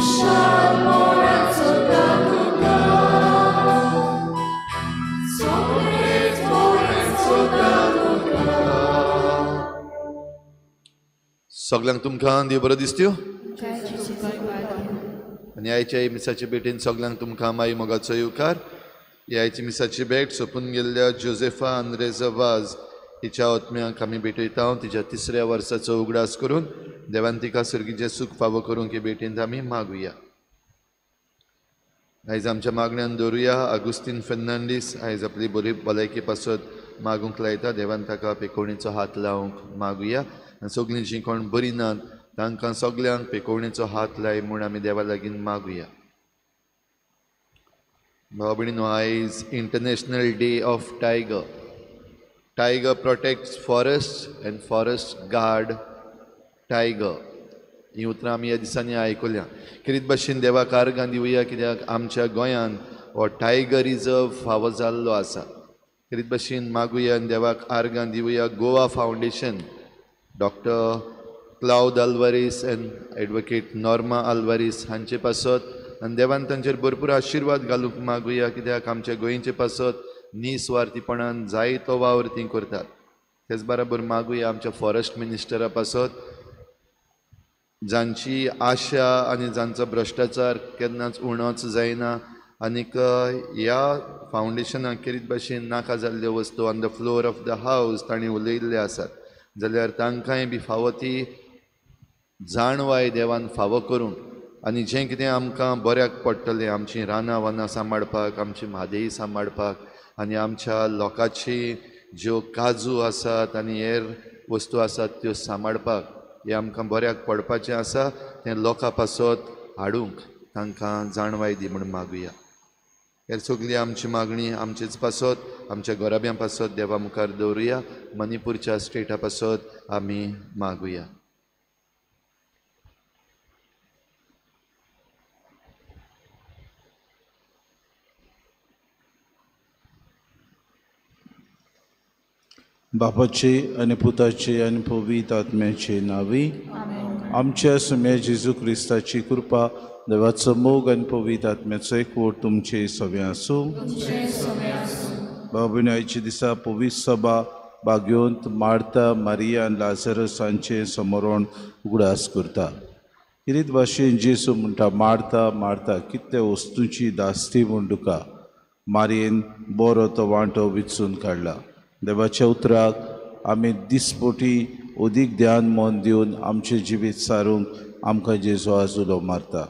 खुशालपणान सोदता तुका, सगळेच बरें सोदता तुका. सगळ्यांक तुमकां देव बरो दिसत्यो आनी आयच्या मिसाचे भेटीन सगळ्यांक तुमकां माई मोगाचो येवकार. ही आयची मिसाची भेट सोंपून गेल्ल्या जोजेफा आंद्रेजा वाज हिच्या आत्म्याक आमी भेटयता. तिच्या तिसऱ्या वर्साचो उगडास करून देवान तिका सर्गीचें सूख फावो करूंक हे भेटींत आमी मागुया. आयज आमच्या मागण्यान दवरुया आगुस्तीन फेर्नांडीस आयज आपली बरी भलायकी पासत मागूंक लायता. देवान ताका पेकोवणेचो हात लावंक मागुया. आनी सगळीं जीं कोण बरी नात तांकां सगल्यांक पेकोवणेचो हात लाय म्हूण आमी देवा लागीं मागुया. भाव भयणीनो, आयज international day of tiger. Tiger protects forest and forest guard tiger. हीं उतरां आमी ह्या दिसांनी आयकुल्या. खेरीत भाशेन देवाक आर्गां दिवया कित्याक आमच्या गोंयांत हो टायगर रिजर्व फावो जाल्लो आसा. खेरीत भाशेन मागुया आनी देवाक आर्गां दिवया Goa foundation doctor Claude Alvares and advocate Norma Alvares हांचे पासत आनी देवान तांचेर भरपूर आशिर्वाद घालूंक मागुया कित्याक आमच्या गोंयचे पासत निस्वार्थीपणान जायतो वावर ती करतात. तेच बराबर मागुया आमच्या फॉरेस्ट मिनिस्टरा पासत जांची आशा आनी जांचो भ्रश्टाचार केन्नाच उणोच जायना आनीक ह्या फावंडेशनाक खेरीत भाशेन नाका जाल्ल्यो वस्तू on the floor of the house तांणी उलयल्ले आसात जाल्यार तांकांय बी फावो ती जाणवाय देवान फावो करूंक आनी जें कितें आमकां बऱ्याक पडटलें आमचीं रानां वनां सांबाळपाक, आमची म्हादेई सांबाळपाक आनी आमच्या लोकांची ज्यो काजू आसात आनी हेर वस्तू आसात त्यो सांबाळपाक हें आमकां बऱ्याक पडपाचें आसा. तें लोकां पासत हाडूंक तांकां जाणवाय दी म्हूण मागुया. हेर सगळी आमची मागणी आमचेच पासत, आमच्या घराब्यां पासत देवा मुखार दवरुया. मणिपूरच्या स्टेटा पासत आमी मागुया. बापाचे आनी पुताचे आनी पवित्र आत्म्याचे नांवी आमच्या सुम्या जेजू क्रिस्ताची कृपा, देवाचो मोग आनी पवित्र आत्म्याचो एकवट तुमचे सगळें आसूं. भाव भयणी, आयच्या दिसा पवित्र सभा बागेवंत मार्ता, मारिया आनी लाजरस हांचें समरण उगडास करता. खेरीत भाशेन जेजू म्हणटा, मार्ता मार्ता कितले वस्तूंची दास्ती म्हूण तुका, मारयेन बरो तो वांटो विचून काडला. देवाच्या उतराक आमी दिसपोटी अदीक ध्यान मन दिवन आमचें जिवीत सारूंक आमकां जेजू आज उलो मारता.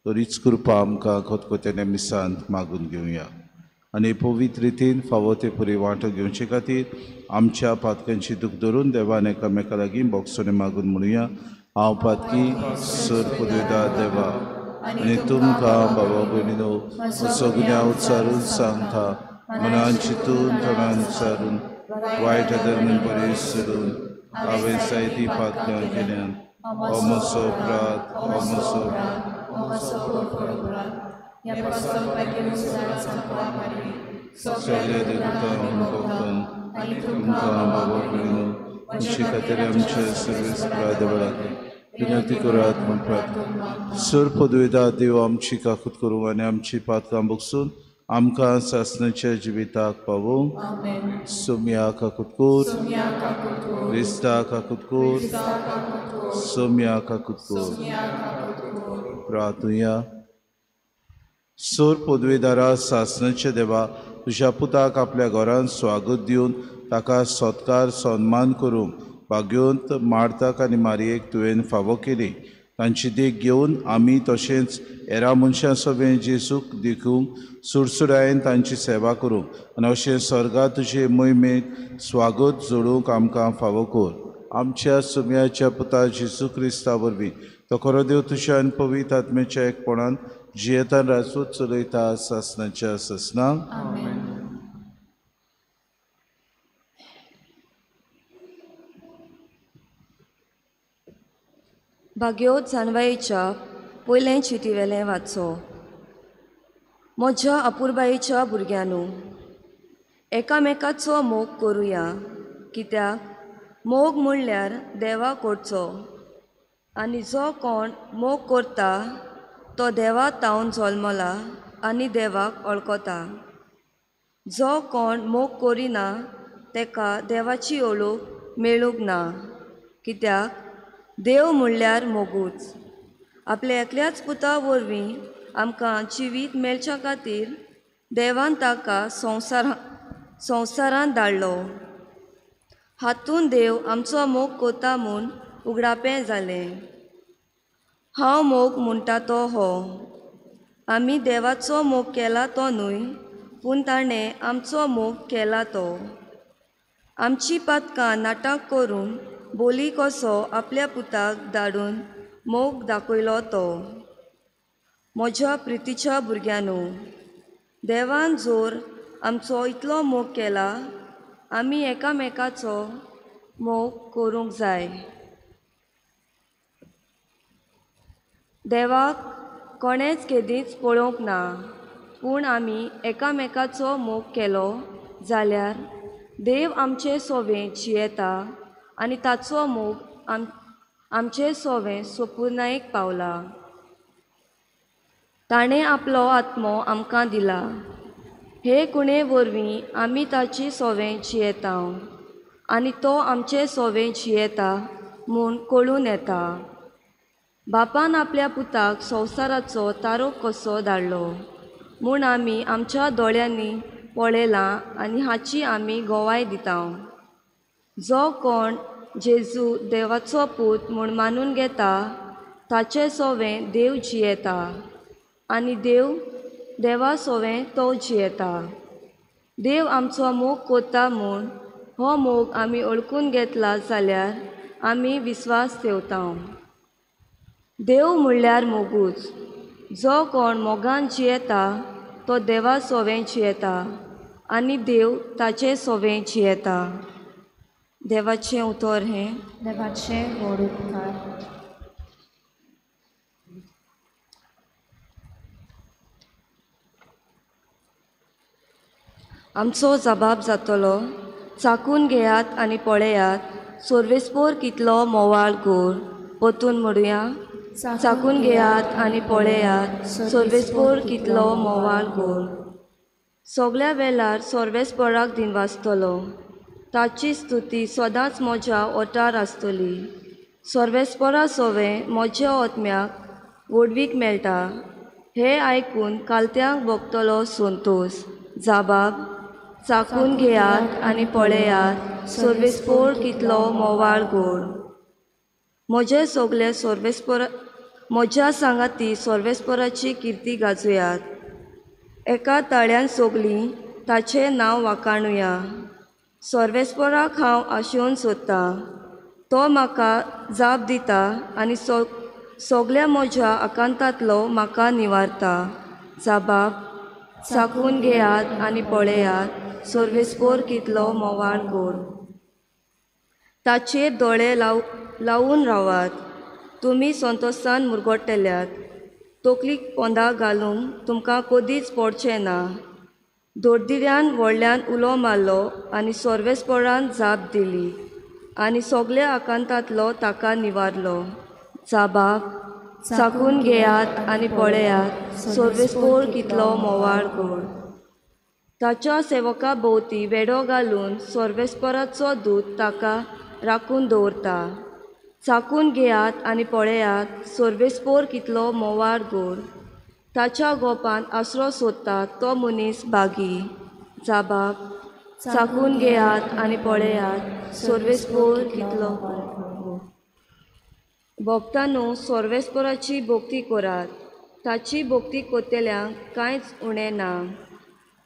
तरीच कृपा आमकां खतखत्याने मिसांत मागून घेवया आनी पवित्र रितीन फावो ते परी वांटो घेवचे खातीर आमच्या पातकांची दूख धरून देवान एकामेका लागीं बोगसणे मागून म्हणुया. हांव पातकी सर पुदयता देवा आनी तुमकां बाबा भयणीनो सगळ्या उच्चारून सांगता, मनान चिंतून तोंडान उच्चारून वायट धर्मान बरी सोडून हांवें जायतीं पातकां केल्यात. हो म्हजो अपराध, हो म्हजो सगळे देवता भक्तांक तुमकां बाबा भयणीनो तुमचे खातीर आमचे सर्वेस देवा लागीं विनंती करात म्हूण प्रार्थना. सर पदवेदा देव आमची काकूत करूं आनी आमची पातकां बगसून आमकां सासणाच्या जिविताक पावोवंक. सोम्या काकूत कर, क्रिस्ता काकूत कर, सोम्या काकूत कर. प्रार्थुया. सोर पदवेदारा सासणाच्या देवा, तुज्या पुताक आपल्या घरांत स्वागत दिवन ताका सत्कार सन्मान करूंक भाग्यवंत मार्ताक आनी मारयेक तुवें फावो केली. तांची देख घेवन आमी तशेंच हेरां मनशां सगळें जेजूक देखूंक सुडसुडायेन तांची सेवा करूंक आनी अशें स्वर्गा तुजे मोहिमेंत स्वागत जोडूंक आमकां फावो कर. आमच्या सुम्याच्या पुता जेजू क्रिस्ता वरवीं तो खरो देव तुज्या आनी पवित्र आत्म्याच्या एकपणान जियेतान राजूत चलयता सासणाच्या सासणाक. भाग्योत जानवायेच्या पयलें चिटीवेलें वाचो. म्हज्या अपुरबायेच्या भुरग्यांनू, एकामेकाचो मोग करुया, कित्याक मोग म्हणल्यार देवा करचो, आनी जो कोण मोग करता तो देवा तावन जल्मला आनी देवाक वळखता. जो कोण मोग करिना तेका देवाची ओळख मेळूंक ना, कित्याक देव म्हणल्यार मोगूच. आपल्या एकल्याच पुता वरवीं आमकां जिवीत मेळच्या खातीर देवान ताका संवसारांत धाडलो. हातूंत देव आमचो मोग कोता म्हूण उगडापें जालें. हांव मोग म्हणटा तो हो, आमी देवाचो मोग केला तो न्हय, पूण ताणें आमचो मोग केला तो. आमची पातकां नाटक करून बोली कसो आपल्या पुताक धाडून मोग दाखयलो तो. म्हज्या प्रितीच्या भुरग्यांनो, देवान जोर आमचो इतलो मोग केला, आमी एकामेकाचो मोग करूंक जाय. देवाक कोणेंच केदींच पळोवंक ना, पूण आमी एकामेकाचो मोग केलो जाल्यार देव आमचे सोवें जियेता आनी ताचो मोग आमचे सोवें सोपुर्णायेक पावला. ताणें आपलो आत्मो आमकां दिला. हे कुणे वरवीं आमी ताची सोवें जियेता आनी तो आमचे सोवें जियेता म्हूण कळून येता. बापान आपल्या पुताक संवसाराचो तारो कसो धाडलो म्हूण आमी आमच्या दोळ्यांनी पळयलां आनी हाची आमी गवाय दिता. जो कोण जेजू देवाचो पूत म्हूण मानून घेता ताचे सोवें देव जियेता आनी देव देवा सोवें तो जियेता. देव आमचो मोग कोता म्हूण हो मोग आमी वळखून घेतला जाल्यार आमी विस्वास ठेवता. देव म्हणल्यार मोगूच. जो कोण मोगान जियेता तो देवा सोवें जियेता आनी देव ताचे सोवें जियेता. देवाचें उतर हें. देवाचें व्हड उपकार. आमचो जबाब जातलो, चाकून घेयात आनी पळयात सोर्वेस्पोर कितलो मोवाळ गोड. परतून म्हणुया, चाकून घेयात आनी पळयात सोर्वेस्पोर कितलो मोवाळ गोड. सगल्या वेळार सोर्वेस्पोराक दिनवासतलो, ताची स्तुती सदांच म्हज्या ओठार आसतली. सोर्वेस्पोरा सोवें म्हज्या आत्म्याक व्हडवीक मेळटा, हें आयकून कालत्यांक भोगतलो संतोस. जाबाब, चाकून घेयात आनी पळयात सोर्वेस्पोर कितलो मोवाळ गोड. म्हजे सगळे सोर्वेस्पोरा म्हज्या सांगाती सोर्वेस्पोराची किर्ती गाजोयात. एका ताळ्यान सगलीं ताचें नांव वाखाणुया. सोर्वेस्पोराक हांव आशेवन सोदतां, तो म्हाका जाप दिता आनी सगल्या म्हज्या आकांतांतलो म्हाका निवारता. जाबाब, चाकून घेयात आनी पळयात सोर्वेस्पोर कितलो मोवाळ गोड. ताचेर दोळे लावून रावात, तुमी संतोसान मुरगट्टल्यात. तकलीक पोंदा घालूंक तुमकां कदीच पडचें ना. दोर्दिऱ्यान व्हडल्यान उलो मारलो आनी सोर्वेस्पोरान जाप दिली आनी सगल्या आकांतांतलो ताका निवारलो. जाबाब, चाकून घेयात आनी पळयात सोर्वेस्पोर कितलो मोवाळ गोड. ताच्या सेवका भोंवती वेडो घालून सोर्वेस्पोराचो दूत ताका राखून दवरता. चाकून घेयात आनी पळयात सोर्वेस्पोर कितलो मोवाळ गोड. ताच्या गोपांत आसरो सोदता तो मनीस बागी. जाबाब, चाकून घेयात आनी पळयात सोर्वेस्पोर कितलो गोड. भक्तांनो, सोर्वेस्पोराची भक्ती करात, ताची भक्ती करतल्यांक कांयच उणें ना.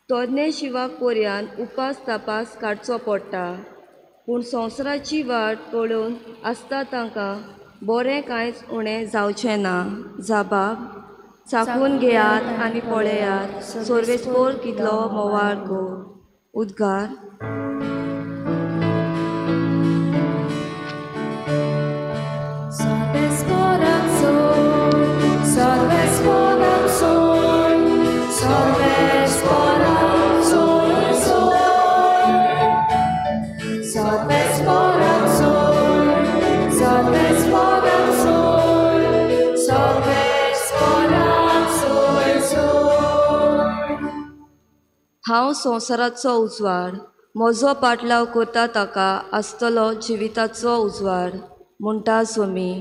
तरणे शिवाक पर्यान उपास तपास काडचो पडटा, पूण संवसाराची वाट पळोवन आसता तांकां बरें कांयच उणें जावचें ना. जाबाब, चाकून घेयात आनी पळयात सोर्वेस्पोर कितलो मोवाळ गोड. उद्गार. Salve, हांव संवसाराचो उजवाड, म्हजो पाटलाव करता ताका आसतलो जिविताचो उजवाड, म्हणटा सोमी.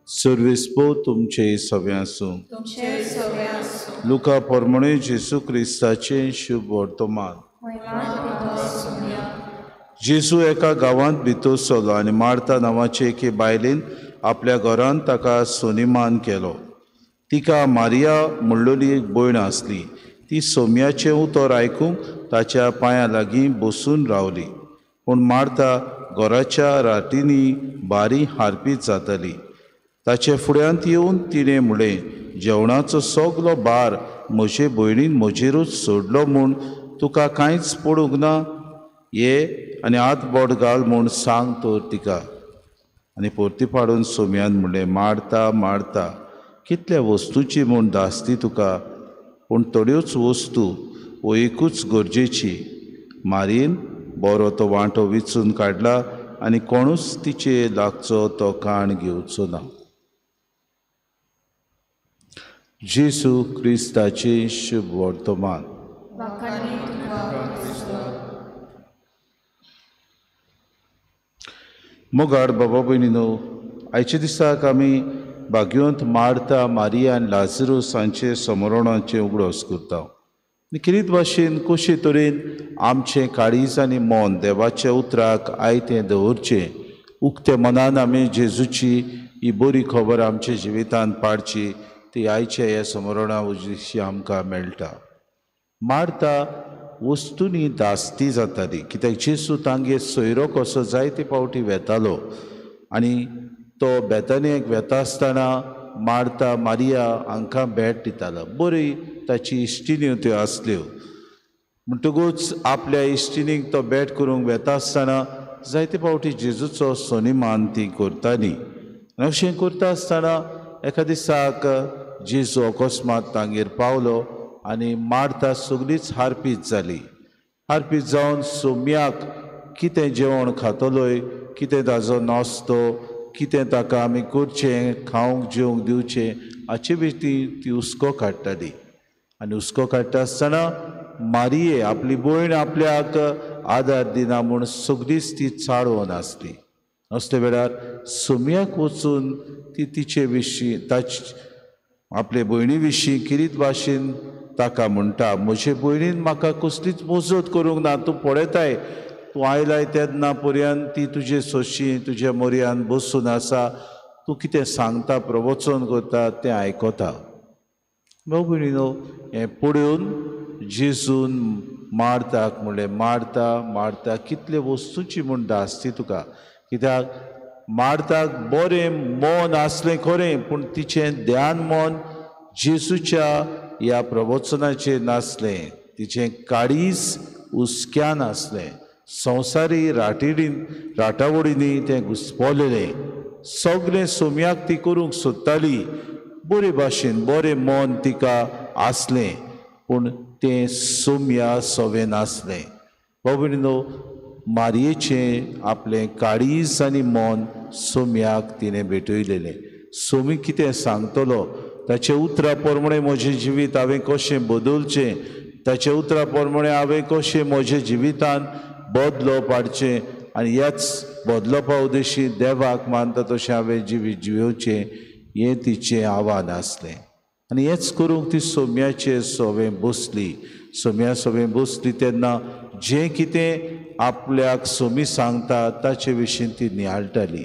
सर्वेस्पो तुमचे सगळे आसूं. लुका प्रमाणे जेजू क्रिस्ताचें शुभ वर्तमान. जेजू एका गांवांत भितर सरलो आनी मार्ता नांवाचे एके बायलेन आपल्या घरांत ताका सोनिमान केलो. तिका मारिया म्हणलेली एक भयण आसली. ती सोम्याचें उतर आयकूंक ताच्या पांयां लागीं बसून रावली. पूण मार्ता घराच्या रातींनी बारी हारपीत जाताली. ताचे फुड्यांत येवन तिणें म्हणलें, जेवणाचो सगलो भार म्हजे भयणीन म्हजेरूच सोडलो म्हूण तुका कांयच पडूंक ना, ये आनी हात बोट घाल म्हूण सांग तर तिका. आनी परती पाडून सोम्यान म्हणलें, मारता मारता कितल्या वस्तूची म्हूण धास्ती तुका, पूण थोड्योच वस्तू वो एकूच गरजेची. मारीन बरो तो वांटो विचून काडला आनी कोणूच तिचे लागचो तो काण घेवचो ना. जेजू क्रिस्ताचें शुभ वर्तमान. मोगाड बाबा भयणीनो, आयच्या दिसाक आमी भाग्यवंत मार्ता, मारिया आनी लाजरूस हांचे समरणाचें उगडास करता. आनी किरीत भाशेन कशे तरेन आमचें काळीज आनी मन देवाच्या उतराक आयतें दवरचें, उक्ते मनान आमी जेजूची ही बरी खबर आमच्या जिवितांत पाडची, ती आयच्या ह्या समरणा उजशी आमकां मेळटा. मार्ता वस्तूंनी धास्ती जाताली, कित्याक जेजू तांगेर सोयरो कसो जायते फावटी वेतालो आनी तो बेतानियेक वेता आसतना मार्ता मारिया हांकां भेट दितालो. बरी ताची इश्टिण्यो त्यो आसल्यो. म्हणटकूच आपल्या इश्टिणीक तो भेट करूंक वेता आसतना जायते फावटी जेजूचो सोनिमान ती करताली. आनी अशें करता आसतना एका दिसाक जेजू अकस्मात तांगेर पावलो आनी मार्ता सगळीच हारपीत जाली. हारपीत जावन सोम्याक कितें जेवण खातलोय, कितें ताजो नास्तो, कितें ताका आमी करचें, खावंक जेवंक दिवचें हाचे भितर ती हुस्को काडटाली. आनी हुस्को काडटा आसतना मारिये आपली भयण आपल्याक आदार दिना म्हूण सगळीच ती चाळोवन आसली. असल्या वेळार सोम्याक वचून ती तिचे विशीं ताची आपले भयणी विशीं किरीत भाशेन ताका म्हणटा, म्हजे भयणीन म्हाका कसलीच मजत करूंक ना, तूं पळयताय, तूं आयलाय तेन्ना पर्यंत ती तुजे सोशी तुज्या मोरयान बसून आसा, तूं कितें सांगता प्रवचन करता तें आयकता. भाव भयणीनो, हें पळोवन जेजून मार्ताक म्हणलें, मार्ता मार्ता कितले वस्तूची म्हूण धास्ती तुका. कित्याक मार्ताक बरें मन आसलें खरें, पूण तिचें ध्यान मन जेजूच्या ह्या प्रवचनाचेर नासलें. तिचें काळीज हुस्क्यान आसलें. संवसारी राटावळींनी तें घुस्पलेलें. सगळें सोम्याक ती करूंक सोदताली, बरे भाशेन बरें मन तिका आसलें, पूण तें सोम्या सवें नासलें. भाव भयणीनो, मारयेचें आपलें काळीज आनी मन सोम्याक तिणें भेटयलेलें. सोमी कितें सांगतलो, ताचे उतरा प्रमाणे म्हजें जिवीत हांवें कशें बदलचें, ताचे उतरा प्रमाणे हांवें कशें म्हज्या जिवितांत बदलो पाडचें आनी ह्याच बदलपा उद्देशी देवाक मानता तशें हांवें जिवीत जियोवचें, हें तिचें आव्हान आसलें. आनी हेंच करूंक ती सोम्याचे सोवें बसली. सोम्या सोवें बसली तेन्ना जें कितें आपल्याक सोमी सांगता ताचे विशीं ती नियाळटाली.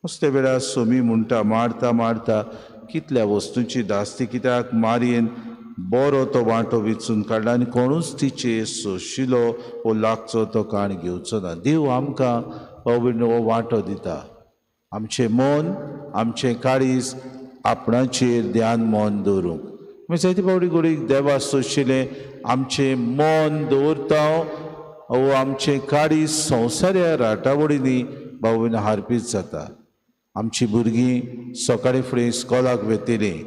असल्या वेळार सोमी म्हणटा, मारता मारता कितल्या वस्तूंची धास्ती, कित्याक मारयेन बरो तो वांटो विचून काडला आनी कोणूच तिचे सोशिलो वो लागचो तो काण घेवचो ना. देव आमकां हो वांटो दिता. आमचें मन आमचें काळीज आपणाचेर ध्यान मन दवरूंक. मागीर जायते फावटी घडीक देवा सोशिलें आमचें मन दवरता वो आमचें काळीज संवसाऱ्या राटावळींनी भाव भयणीनो हारपीत जाता. आमची भुरगीं सकाळीं फुडें इस्कॉलाक वेतलीं,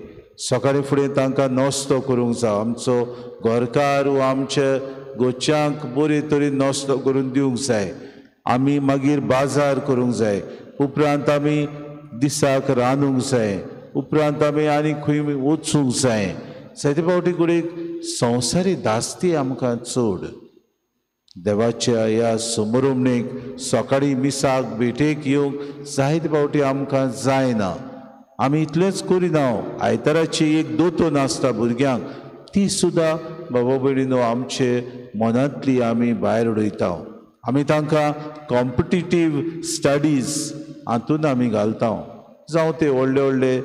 सकाळीं फुडें तांकां नाश्तो करूंक जाय, आमचो घरकार वो आमच्या गोच्यांक बरे तरेन नाश्तो करून दिवंक जाय, आमी मागीर बाजार करूंक जाय, उपरांत आमी दिसाक रांदूंक जाय, उपरांत आमी आनी खंय वचूंक जाय. जायते फावटी घडयेक संवसारी धास्ती आमकां चड. देवाच्या ह्या समोरमणेक सकाळीं मिसाक भेटेक येवंक जायते फावटी आमकां जायना. आमी इतलेंच करिना, आयताराची एक दोतोन आसता भुरग्यांक, ती सुद्दां बाबा भयणीनो आमचे मनांतली आमी भायर उडयता. आमी तांकां कॉम्पिटिटीव स्टडीज हातून आमी घालता, जावं ते व्हडले व्हडले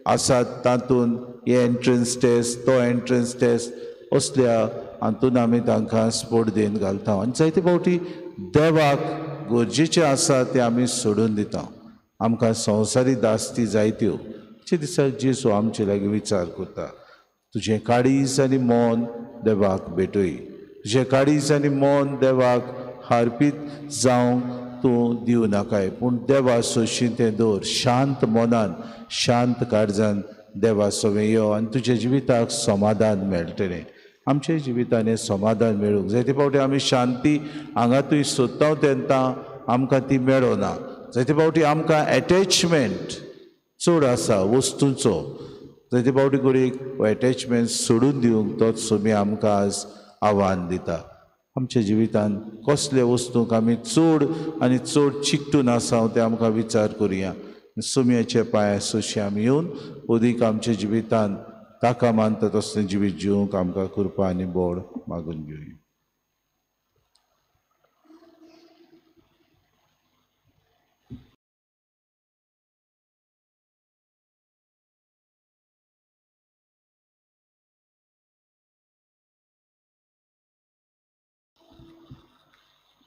आसात तातूंत हे एंट्रन्स टेस्ट तो एंट्रन्स टेस्ट असल्या हातून आमी तांकां स्पर्धेन घालता. आनी जायते फावटी देवाक गरजेचें आसा तें आमी सोडून दिता. आमकां संवसारी दास्ती जायत्यो. जे दिसा जेजू आमचे लागीं विचार करता, तुजें काळीज आनी मन देवाक भेटय, तुजें काळीज आनी मन देवाक हारपीत जावंक तूं दिवं नाकाय, पूण देवा सोशी तें दवर. शांत मनान शांत काळजान देवा सवें यो आनी तुज्या जिविताक समाधान मेळटलें. आमच्या जिवितान समाधान मेळूंक जायते फावटी आमी शांती हांगा थंय सोदता तेन्ना आमकां ती मेळना. जायते फावटी आमकां एटॅचमेंट चड आसा वस्तूंचो, जायते फावटी घडयेक हो एटॅचमेंट सोडून दिवंक तोच सोमी आमकां आज आव्हान दिता. आमच्या जिवितान कसल्या वस्तूंक आमी चड आनी चड चिकटून आसा तें आमकां विचार करुया. सोमयाच्या पांया सोशी आमी येवन अदीक आमच्या जिवितान ताका मानता तसलें जिवीत जिवंक आमकां कृपा आनी बोड मागून घेवया.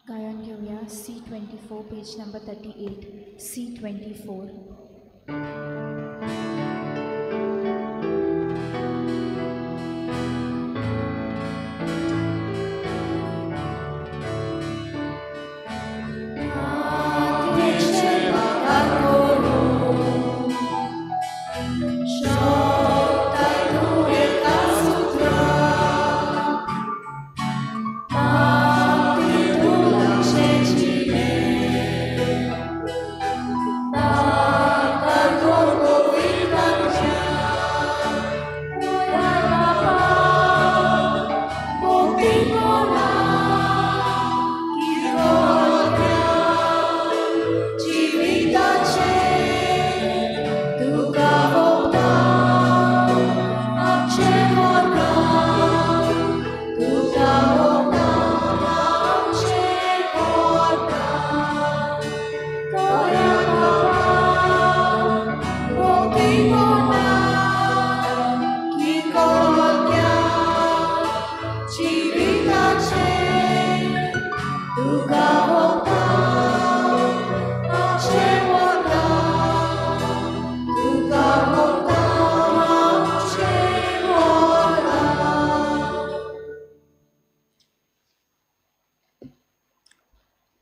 गायन घेऊया C24 page number 38 C24.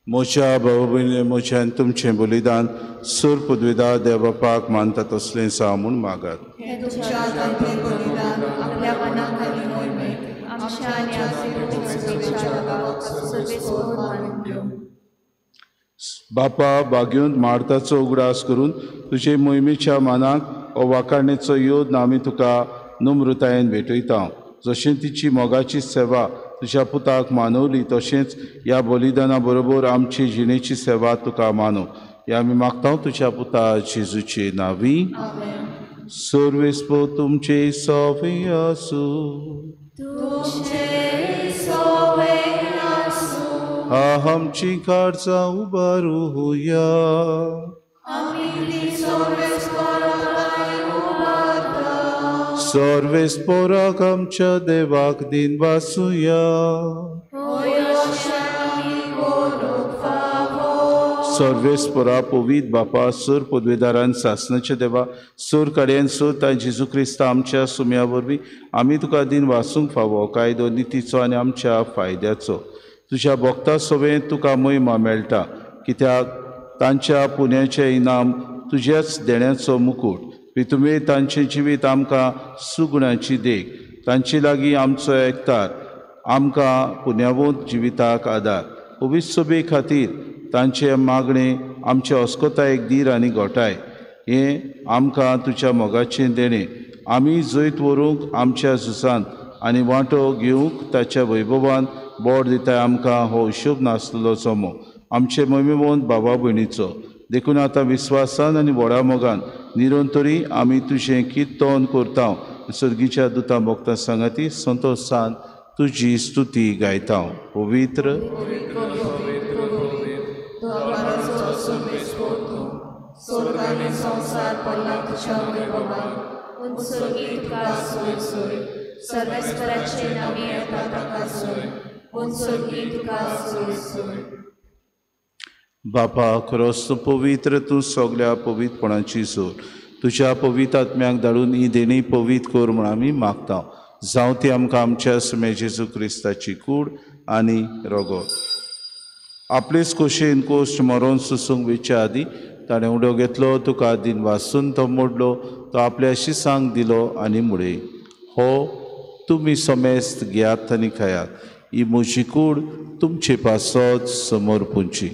म्हज्या भाव भयणी म्हज्यान तुमचें बलिदान सूर पदवेदार देव बापाक मानता तसलें जावं म्हूण मागात. बापा बागेवन मार्ताचो उगडास करून तुजे मोहिमेच्या मानाक हो वाखाणेचो योद आमी तुका नम्रतायेन भेटयता. जशें तिची मोगाची सेवा तुज्या पुताक मानवली तशेंच ह्या बलिदाना बरोबर आमची जिणेची सेवा तुका मानू. ह्या आमी मागता तुज्या पुता जेजूचे नांवी. सर्वेस्पो तुमचे सवे आसूं. आमची काळजां उबारुया. सर्वेस्पोराक आमच्या देवाक दिन वासुया. सर्वेस्पोरा पवीत बापा सूर पदवेदारान सासनाच्या देवा सूर कड्यान सूर तांय जेजू क्रिस्ता आमच्या सुम्या वरवीं आमी तुका दिन वासूंक फावो कायदो नितीचो आनी आमच्या फायद्याचो. तुज्या भक्ता सोवें तुका महिमा मेळटा, कित्याक तांच्या पुण्याचें इनाम तुज्याच देण्याचो मुकूट. तुमी तांचें जिवीत आमकां सुगुणाची देख, तांचे लागीं आमचो एकतार, आमकां पुण्यावंत जिविताक आदार. पवित्र सभे खातीर तांचे मागणें आमचे अस्कतायेक धीर आनी घोटाय. हें आमकां तुज्या मोगाचें देणें. आमी जैत व्हरूंक आमच्या झुजांत आनी वांटो घेवंक ताच्या वैभवान बोड दिताय आमकां हो हिशोब नासलेलो जमो आमचे मोहिमेवंत बाबा भयणीचो. देखून आतां विस्वासान आनी व्हडा मोगान निरंतरी आमी तुजें किर्तन करता. सर्गीच्या दुतां भक्तां सांगाती संतोशान तुजी स्तुती गायता. पवित्र बापा, खरोच तूं पवित्र, तूं सगल्या पवित्रपणाची जोर. तुज्या पवित्र आत्म्याक धाडून ही देणी पवित्र कर म्हूण आमी मागता. जावं ती आमकां आमच्या सुमे जेजू क्रिस्ताची कूड आनी रगत. आपलेच खोशयेन कोश्ट मरोन सोसूंक वेच्या आदीं ताणें उडो घेतलो, तुका दिन वासून तो मोडलो, तो आपल्या शिसांक दिलो आनी मुळे, हो तुमी समेस्त घेयात आनी खायात, ही म्हजी कूड तुमचे पासत समर्पूंची.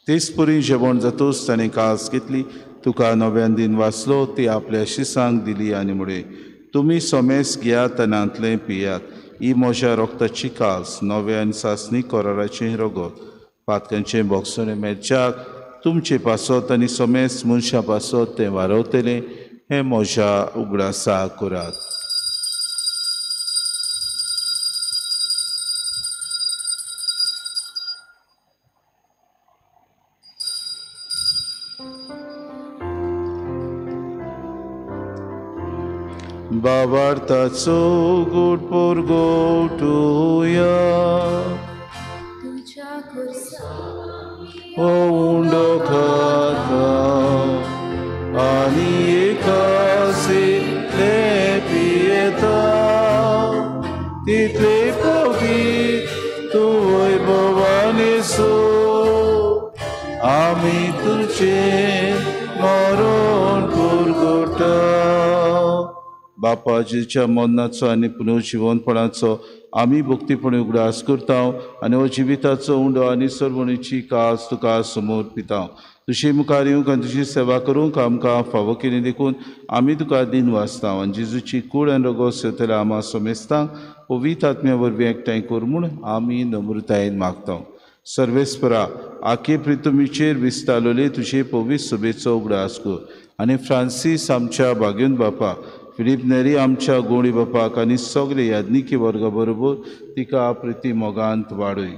तेच परी जेवण जातूच ताणें कास घेतली, तुका नव्यान दिन वाचलो, ती आपल्या शिसांक दिली आनी मुळे, तुमी समेस घेयात आनी हांतलें पियात, ही म्हज्या रोगताची कास, नव्या आनी सासणी कराराचें रगत. पातकांचें भोगसणें मेळच्याक तुमचे पासत आनी समेस मनशां पासत तें वारवतलें, हें म्हज्या उगडासा करात. बाबार्थाचो गोड पोरगोटुया, हो उंडो खाता आनी एकासितले पियेता, तितले पवित्र तूं वैभवान सो, आमी तुजें मरण पुरगोटा. बापा, जेच्या मरणाचो आनी पुनर्जिवनपणाचो आमी भक्तीपणी उगडास करता आनी हो जिविताचो उंडो आनी सर्वणीची कास तुका समोर पिता. तुजे मुखार येवंक आनी तुजी सेवा करूंक आमकां फावो केली देखून आमी तुका दिन वाचता. आनी जेजूची कूड आनी रगत सेवतल्या आमा समेस्तांक पवित्र आत्म्या वरवीं एकठांय कर म्हूण आमी नम्रतायेन मागता. सर्वेस्परा, आखे प्रितुमीचेर विस्तारलेले तुजे पवित्र सभेचो उगडास कर आनी फ्रांसीस आमच्या भाग्योन बापा, फिलीप नेरी आमच्या गोंडी बापाक आनी सगळे याज्ञिकी वर्गा बरोबर तिका प्रिती मोगांत वाडय.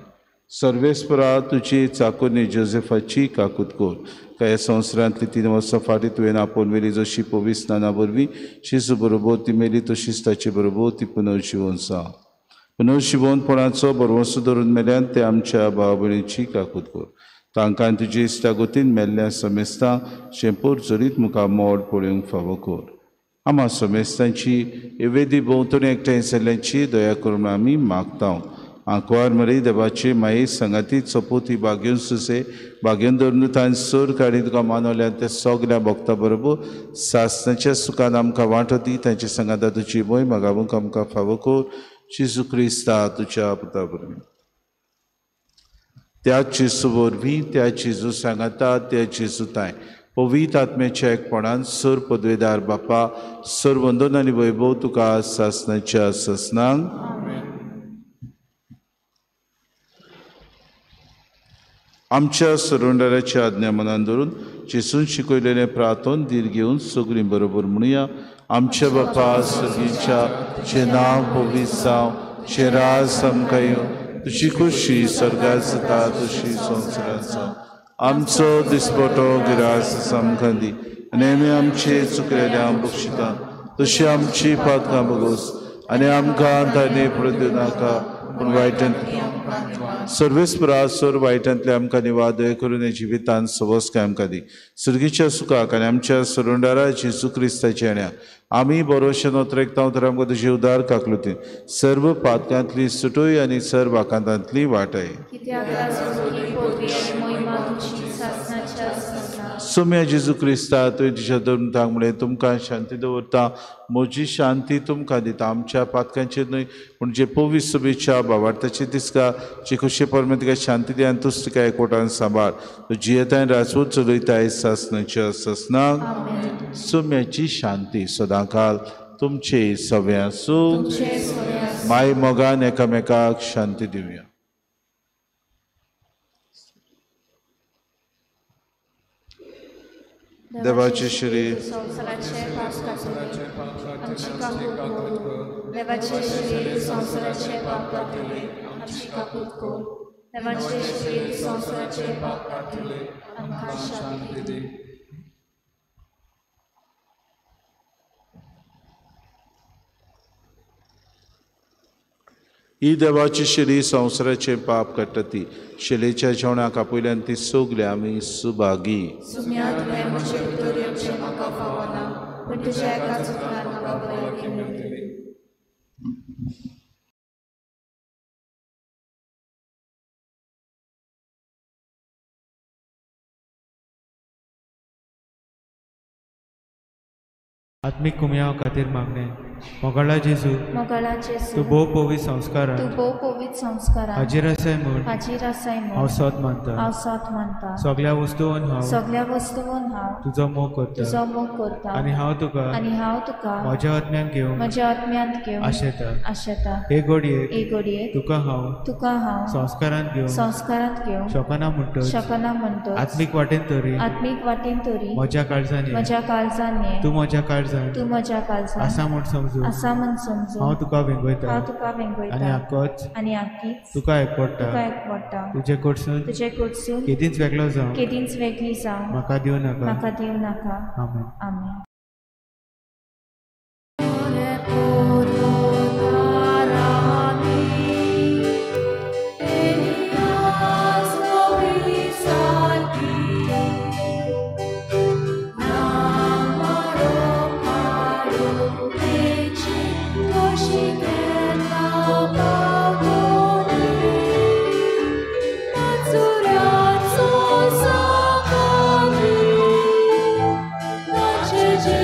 सर्वेस्परा, तुजी चाकोरणी जोसेफाची काकूत कर. काय संवसारांतली 3 वर्सां फाटीं तुवें आपोवन व्हेली, जशी पवित्र स्नाना वरवीं जेजू बरोबर ती मेली, तशीच ताचे बरोबर ती पुनर्जिवन जावं. पुनर्जिवनपणाचो भरवंसो धरून मेल्यान ते आमच्या भाव भयणीची काकूत कर. तांकां तुजी इश्टागतीन मेल्ल्या समेस्तां शेंपूर जरीत मुखार मोड पळोवंक फावो कर. आमा समेस्तांची वेदी भोंवतणी एकठांय जाल्ल्यांची दया करून आमी मागता. आंकवार मरी देवाचे माये सांगाती चपोती बागेवन सुसे बागेवन धरून तांणी सोर काडी तुका मानवल्यान त्या सगल्या भक्ता बरोबर सासणाच्या सुखान आमकां वांटो दी. तांचे सांगाता तुजी मोय मागावंक आमकां फावो कर. जेजू क्रिस्ता तुज्या पुता वरवीं. त्या जेजू वरवीं, त्या जेजू सांगाता, त्या जेजू तांय पवित्र आत्म्याच्या एकपणान सर पदवेदार बापा, सर वंदन आनी वैभव तुका सासणाच्या सासणांक. आमच्या सरोंडाराच्या आज्ञा मनान धरून जेजून शिकयलेलें प्रार्थन धीर घेवन सगळीं बरोबर म्हणुया. आमच्या बापा सर्गीच्या, तुजें नांव पवित्र जावं, तुजें राज आमकां येवं, तुजी खोशी स्वर्गांत जाता तशी संवसारांत जावं. आमचो दिसपटो गिरास आमकां दी आनी आमी आमचे चुकलेल्या बक्षिता तशी आमची पातकां बगोस आनी आमकां ताणे पडूं नाका, पूण वायटांतले सर्वेस्परा सोर वायटांतले आमकां निवाद करून जिवितान सवस आमकां दी. सुर्गीच्या सुखाक आनी आमच्या सरुंडारा जेजू क्रिस्ताच्या येण्या आमी बरोशे नोत्रेकता तर आमकां तुजी उदार काकलुती सर्व पातकांतली सुटोय आनी सर्व आकांतांतली वाटय. सोम्या जेजू क्रिस्ता तुवें तुज्या धर्मतांक म्हणलें तुमकां शांती दवरता, म्हजी शांती तुमकां दिता. आमच्या पातकांचेर न्हय पूण जे पवित्र सभेच्या बाबार्थाचे दिसता जे खोशे परमें तुका शांती दी आनी तूच तुका एकवटान सांबाळ. तूं जियेताय राजवट चलयताय सासनाच्या सासनाक. सोम्याची शांती सदांकाल तुमचे सगळे आसूं. माय मोगान एकामेकाक शांती दिवया. देवाचे शरीर संवसाराचे पाप काडटले आमची काकूत कर. देवाचे शरीर संवसाराचे पाप काडटले आमची काकूत कर. देवाचे शरीर संवसाराचे पाप काडटले आमकां शांती दी. ही देवाची शरीर संवसाराचे पाप काडटा ती शिलेच्या जेवणाक आपयल्यान ती सगळे आमी सुभागी. आत्मीक कुमयाव खातीर मागणें. मोगाळा जेजू, तूं भोव पवित्र संस्कारान हाजीर आसाय म्हूण हांव सत मानता. सगळ्या वस्तून हांव तुजो मोग करता आनी हांव तुका म्हज्या आत्म्यान घेवन आशेता. हे घडयेक तुका हांव संस्कारांत घेवन शकना म्हणटच आत्मीक वाटेन तरी म्हज्या काळजान ये, तूं म्हज्या काळजान आसा म्हूण समजू हांव तुका वेंगयता आनी आकीच तुका एकवटा. तुजे कडसून केदींच वेगळो जावं म्हाका दिवं नाका. आमेन. आमेन. Națurea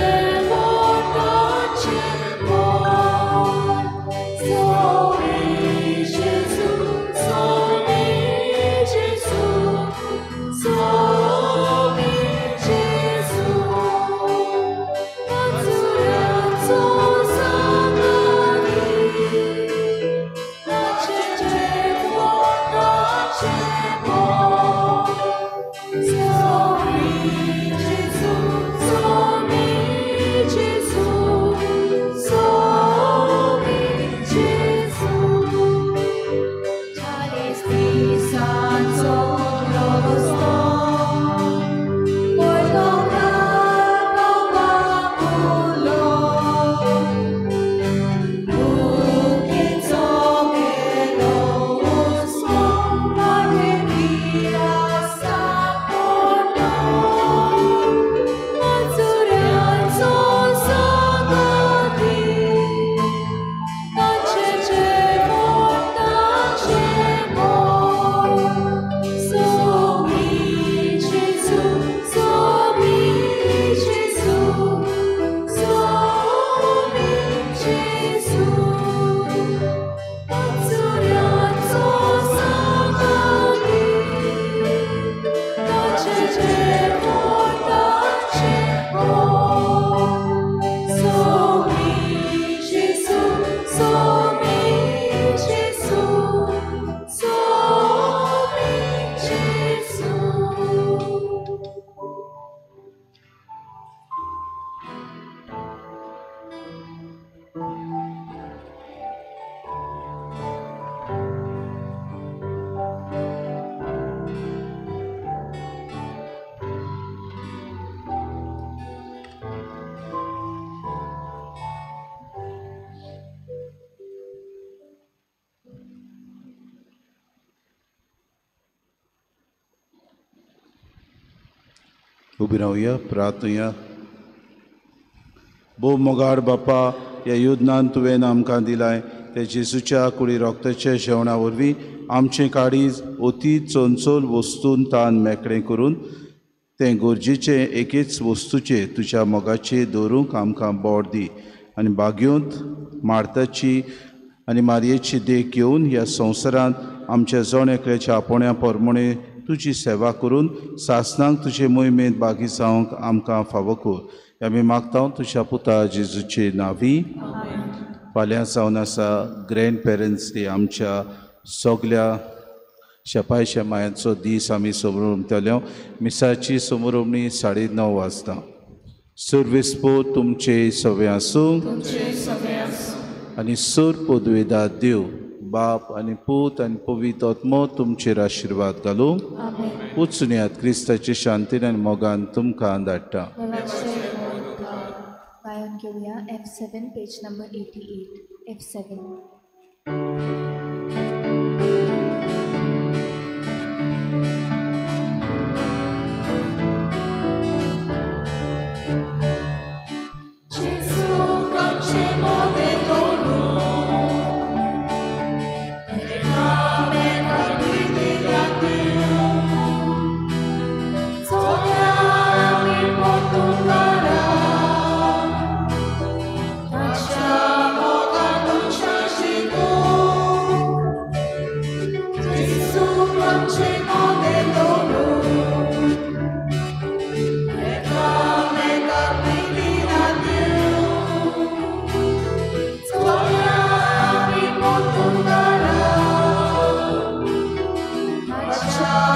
उबी रावया, प्रार्थुया. भोव मोगाळ बापा, ह्या युद्धान तुवें आमकां दिलाय ते जेजूच्या कुडी रोगताच्या जेवणा वरवीं आमचें काळीज अती चंचल वस्तून तान मेकळें करून तें गरजेचें एकेच वस्तूचेर तुज्या मोगाचेर दवरूंक आमकां बोड दी आनी बागयोंत मार्ताची आनी मारयेची देख घेवन ह्या संवसारांत आमच्या जण एकल्याच्या आपोवण्या प्रमाणे तुजी सेवा करून सासणाक तुजे मोहिमेंत बागी जावंक आमकां फावो कर. आमी मागता तुज्या पुता जेजूचे नांवी. फाल्यां जावन आसा ग्रँड पेरंट्स डे. आमच्या सगल्या शेपाय शेमायांचो दीस आमी समोरतले. मिसाची समोरमणी 9:30 वाजता. सर्वेस्पो तुमचे सवे आसूं आनी सर पदवेदा देव बाप आनी पूत आनी पवित्र आत्मो तुमचेर आशिर्वाद घालूं. वचुनयात क्रिस्ताचे शांतीन आनी मोगान तुमकां धाडटा. गायन घेवया F7 page number 88. F7. Amen.